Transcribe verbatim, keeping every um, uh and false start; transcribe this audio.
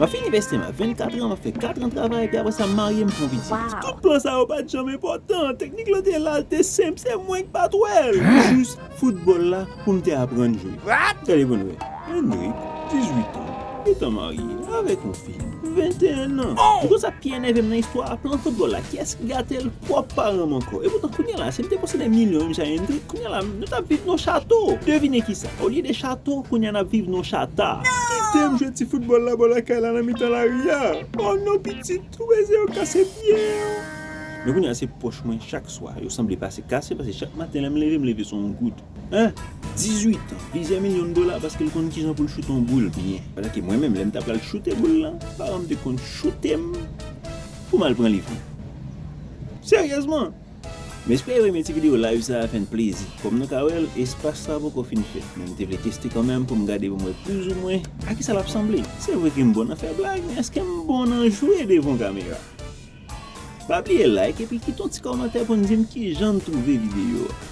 M ap fini peste m a vennkat an, m ap fè kat an travay, epi apre sa, m marye, m fè yon pitit. Tout plan sa yo pa t janm enpòtan. Teknik lan te la, l te senp, se mwen k pa t wè l. Jis foutbòl la pou m te aprann jwe. Gade pou n wè. Hendrick, dizuit an, gentan marye avèk yon fi, venteyen an. Ou konn sa k pi enève m nan istwa a? Plan foutbòl la, kiyès ki gate l? Pwòp paran m ankò. Epoutan, kounye a la, si m te posede milyon menm jan Hendrick, kounye a la, nou t ap viv nan chato. Devine kisa? Olye de chato, kounye a n ap viv nan chata. Kite m jwe ti foutbòl la bò lakay la nan mitan lari a. Oh non, pitit, ou bezwen yo kase pye. Men kounye a se pòch mwen chak swa. Yo sanble pase kase, paske chak maten lè m leve, m leve sou yon goud. Hein? Dizuit an, plizyè milyon dola paske l konn kijan pou l choute yon boul byen. Pandan ke mwen menm, lè m ta pral choute boul lan, paran m te konn choute m pou m al pran liv mwen. Seryèzman! M espere w renmen ti videyo live sa a, fè n plezi. Kòm nou ka wè l, espas sa poko fin fèt, men m te vle teste kanmenm pou m gade pou m wè plizoumwen a kisa l ap sanble. Se vre ke m bon nan fè blag, men èske m bon nan jwe devan yon kamera? Pa bliye like epi kite yon ti kòmantè pou n di m kijan n twouve videyo a.